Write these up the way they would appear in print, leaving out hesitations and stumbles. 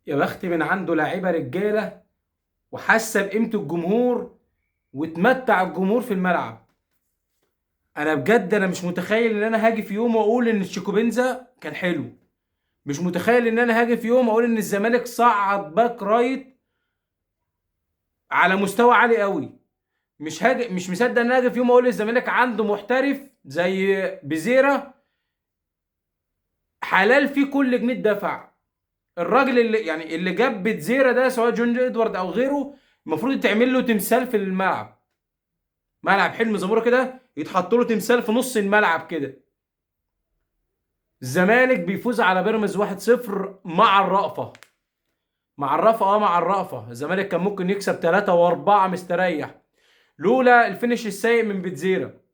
يا بخت من عنده لاعيبه رجاله وحاسه بقيمة الجمهور وتمتع الجمهور في الملعب. انا بجد انا مش متخيل ان انا هاجي في يوم واقول ان تشيكوبينزا كان حلو، مش متخيل ان انا هاجي في يوم اقول ان الزمالك صعد back right على مستوى عالي قوي، مش مصدق ان انا هاجي في يوم اقول الزمالك عنده محترف زي بزيرة حلال فيه كل جنيه اتدفع. الراجل اللي يعني اللي جاب بتزيرة ده سواء جون ادوارد او غيره المفروض يتعمل له تمثال في الملعب، ملعب حلمي زموره كده يتحط له تمثال في نص الملعب كده. الزمالك بيفوز على بيراميدز 1-0 مع الرأفة، مع الرأفة، مع الرأفة. الزمالك كان ممكن يكسب 3 و4 مستريح لولا ال finish السيء من بتزيرة.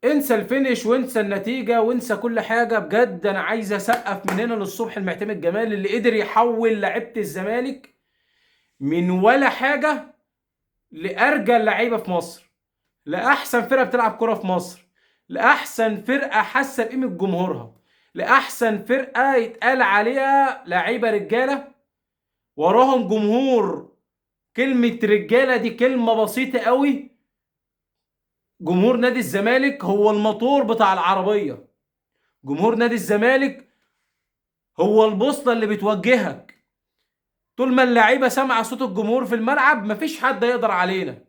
انسى ال finish وانسى النتيجة وانسى كل حاجة. بجد انا عايز اسقف من هنا للصبح المعتمد جمال اللي قدر يحول لعيبة الزمالك من ولا حاجة لارجل لعيبة في مصر، لاحسن فرقة بتلعب كرة في مصر، لاحسن فرقة حاسة بقيمة جمهورها، لاحسن فرقة يتقال عليها لعيبة رجالة وراهم جمهور. كلمة رجالة دي كلمة بسيطة قوي. جمهور نادي الزمالك هو الموتور بتاع العربية، جمهور نادي الزمالك هو البوصلة اللي بتوجهك. طول ما اللعيبة سامعة صوت الجمهور في الملعب مفيش حد يقدر علينا.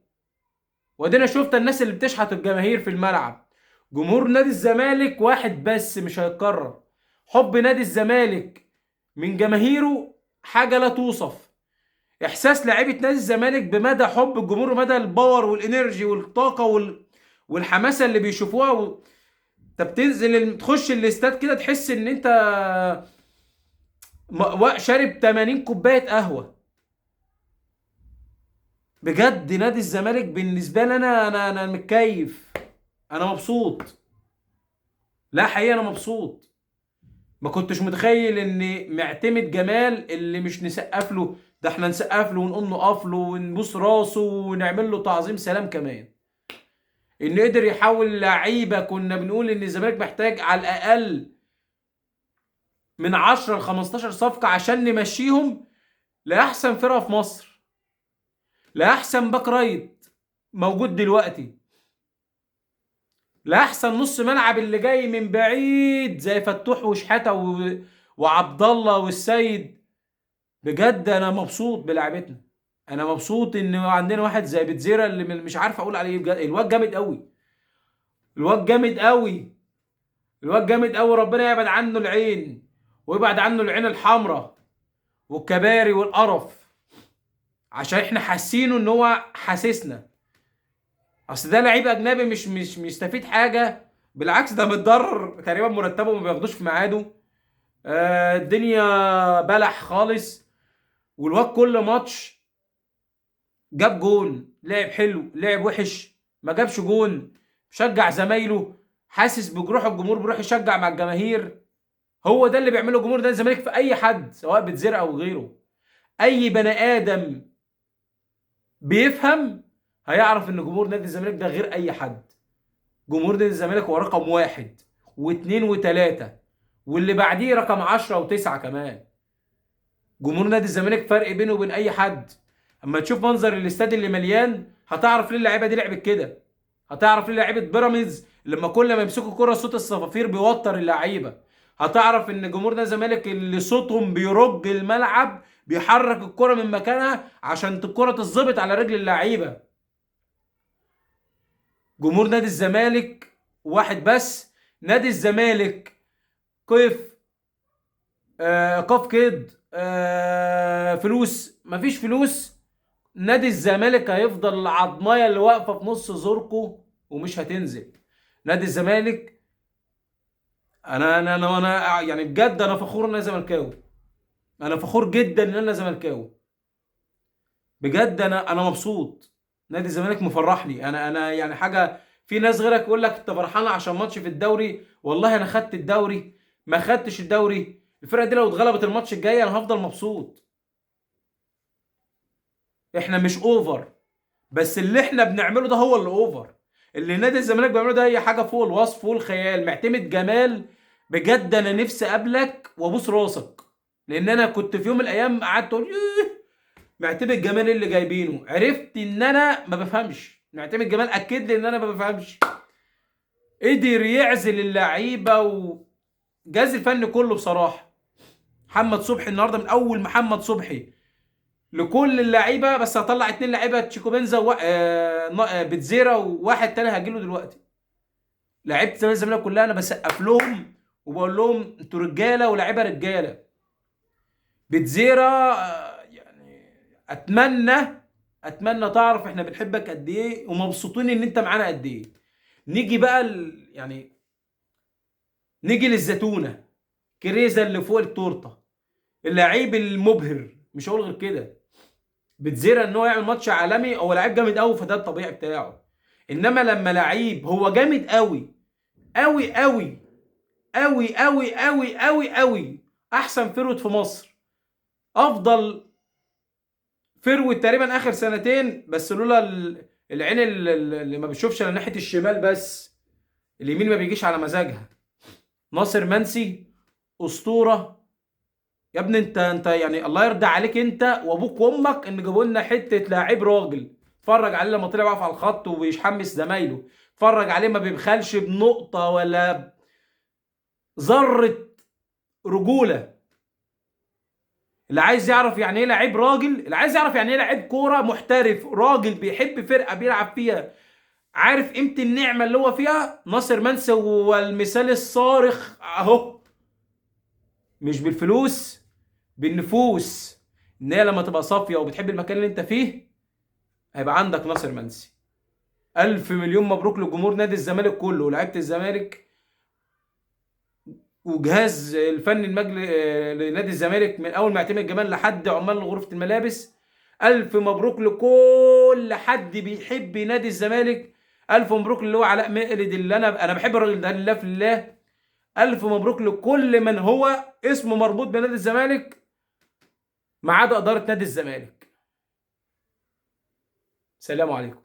وادينا شفت الناس اللي بتشحت الجماهير في الملعب. جمهور نادي الزمالك واحد بس مش هيتكرر. حب نادي الزمالك من جماهيره حاجة لا توصف. احساس لعيبة نادي الزمالك بمدى حب الجمهور ومدى ال power وال energy والطاقة والحماسة اللي بيشوفوها. انت بتنزل تخش الاستاد كده تحس ان انت شارب 80 كوباية قهوة. بجد نادي الزمالك بالنسبة لي انا انا متكيف، انا مبسوط. لا حقيقة انا مبسوط. ما كنتش متخيل ان معتمد جمال اللي مش نسقف له ده احنا نسقف له ونقوم نقف له ونبوس راسه ونعمل له تعظيم سلام كمان، ان قدر يحول لعيبة كنا بنقول ان الزمالك محتاج على الاقل من 10 ل 15 صفقة عشان نمشيهم لاحسن فرقه في مصر، لاحسن back right موجود دلوقتي، لاحسن نص ملعب اللي جاي من بعيد زي فتوح وشحاته وعبد الله والسيد. بجد انا مبسوط بلعبتنا، انا مبسوط ان عندنا واحد زي بتزيرة اللي مش عارف اقول عليه بجد. الواد جامد قوي، الواد جامد قوي، الواد جامد قوي. ربنا يبعد عنه العين ويبعد عنه العين الحمراء والكباري والقرف، عشان احنا حاسينه ان هو حاسسنا. اصل ده لعيب اجنبي مش مستفيد حاجة، بالعكس ده متضرر تقريبا، مرتبه ما بياخدوش في ميعاده. الدنيا بلح خالص. والواد كل ماتش جاب جون، لعب حلو لعب وحش ما جابش جون، شجع زمايله، حاسس بجروح الجمهور بيروح يشجع مع الجماهير. هو ده اللي بيعمله جمهور نادي الزمالك في اي حد سواء بتزيرة او غيره. اي بني ادم بيفهم هيعرف ان جمهور نادي الزمالك ده غير اي حد. جمهور نادي الزمالك هو رقم 1 و2 و3 واللي بعديه رقم 10 و9 كمان. جمهور نادي الزمالك فرق بينه وبين اي حد. اما تشوف منظر الاستاد اللي مليان هتعرف ليه اللعيبة دي لعبت كده، هتعرف ليه لعيبة بيراميدز لما كل ما يمسكوا كرة صوت الصفافير بيوتر اللعيبة، هتعرف ان جمهور نادي الزمالك اللي صوتهم بيرج الملعب بيحرك الكرة من مكانها عشان الكرة تتظبط على رجل اللعيبة. جمهور نادي الزمالك واحد بس. نادي الزمالك كيف قاف كد فلوس مفيش فلوس، نادي الزمالك هيفضل العضمايه اللي واقفة في نص زوركو ومش هتنزل. نادي الزمالك انا انا انا انا يعني بجد انا فخور ان انا زملكاوي، انا فخور جدا ان انا زملكاوي بجد. انا مبسوط، نادي الزمالك مفرحني. انا يعني حاجة، في ناس غيرك يقول لك انت فرحان عشان ماتش في الدوري. والله انا خدت الدوري ما خدتش الدوري، الفرقة دي لو اتغلبت الماتش الجاي انا هفضل مبسوط. احنا مش over، بس اللي احنا بنعمله ده هو اللي over. اللي نادي الزمالك بيعمله ده هي حاجة فوق الوصف فوق الخيال. معتمد جمال بجد انا نفسي اقابلك وابوس راسك. لان انا كنت في يوم من الايام قعدت اقول إيه معتمد جمال اللي جايبينه، عرفت ان انا ما بفهمش. معتمد جمال اكد لي ان انا ما بفهمش. قدر يعزل اللعيبة وجهاز الفن كله بصراحة. محمد صبحي النهارده من اول محمد صبحي لكل اللعيبة، بس هطلع 2 لعيبة، تشيكو بنزا بتزيرا وواحد تاني هجيله دلوقتي. لعيبة الزمالك كلها انا بسقف لهم وبقول لهم انتوا رجاله ولاعيبه رجاله. بتزيرا يعني اتمنى تعرف احنا بنحبك قد ايه ومبسوطين ان انت معانا قد ايه. نيجي بقى يعني نيجي للزتونه، كريزه اللي فوق التورتة، اللعيب المبهر، مش هقول غير كده. بتزيرا ان هو يعمل ماتش عالمي، هو لعيب جامد قوي فده الطبيعي بتاعه. انما لما لعيب هو جامد قوي قوي قوي قوي قوي قوي قوي قوي، احسن forward في مصر، افضل forward تقريبا اخر سنتين، بس لولا العين اللي ما بتشوفش الا ناحية الشمال بس، اليمين ما بيجيش على مزاجها. ناصر منسي اسطورة يا ابني، انت يعني الله يرضى عليك انت وابوك وامك ان جابوا لنا حتة لاعب راجل. اتفرج عليه لما طلع واقف على الخط وبيحمس زمايله، اتفرج عليه ما بيبخلش بنقطة ولا ذره رجوله. اللي عايز يعرف يعني ايه لعيب راجل، اللي عايز يعرف يعني ايه لعيب كورة محترف راجل بيحب فرقه بيلعب فيها، عارف قيمة النعمة اللي هو فيها، ناصر منسي هو المثال الصارخ اهو. مش بالفلوس، بالنفوس. ان هي لما تبقى صافية وبتحب المكان اللي انت فيه هيبقى عندك ناصر منسي. 1000 مليون مبروك لجمهور نادي الزمالك كله ولاعيبه الزمالك وجهاز الفني المجلس لنادي الزمالك من اول ما اعتمد جمال لحد عمال غرفة الملابس. 1000 مبروك لكل حد بيحب نادي الزمالك. 1000 مبروك اللي هو علاء مقلد، اللي انا بحب الراجل ده لله في الله. 1000 مبروك لكل من هو اسمه مربوط بنادي الزمالك ما عدا ادارة نادي الزمالك. سلام عليكم.